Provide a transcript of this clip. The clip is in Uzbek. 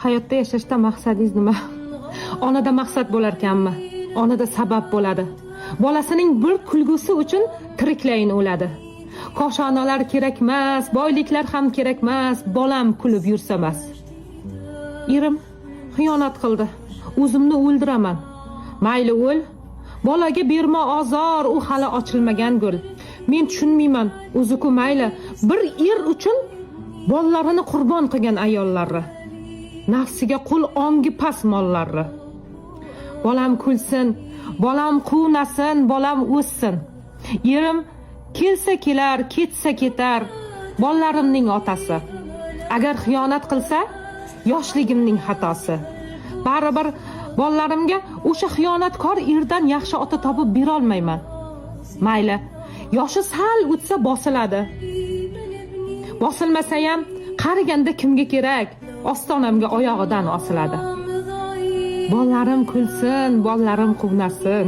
Hayotda yashashda maqsadingiz nima? Onada maqsad bo'larkanmi? Onada sabab bo'ladi. Bolasining bir kulgusi uchun tiriklayin o'ladi. Koshonalar kerakmas, boyliklar ham kerakmas, bolam kulib yursa bas. Erim xiyonat qildi. O'zimni o'ldiraman. Mayli o'l. Bolaga berma ozor, u hali ochilmagan gul. Men tushunmayman, o'zi-ku mayli. Bir er uchun bolalarini qurbon qilgan ayollarni. Nafsiga qul, ongi past mollarni. Bolam kulsin, bolam quvnasin, bolam o'ssin. Erim kelsa kelar, ketsa ketar, bolalarimning otasi. Agar xiyonat qilsa, yoshligimning xatosi. Baribir bolalarimga o'sha xiyonatkor erdan yaxshi ota topib berolmayman. Mayli, yoshi sal o'tsa bosiladi. Bosilmasa ham qariganda kimga kerak? Ostonamga oyog'idan osiladi. Bolalarim kulsin, bolalarim quvnasin.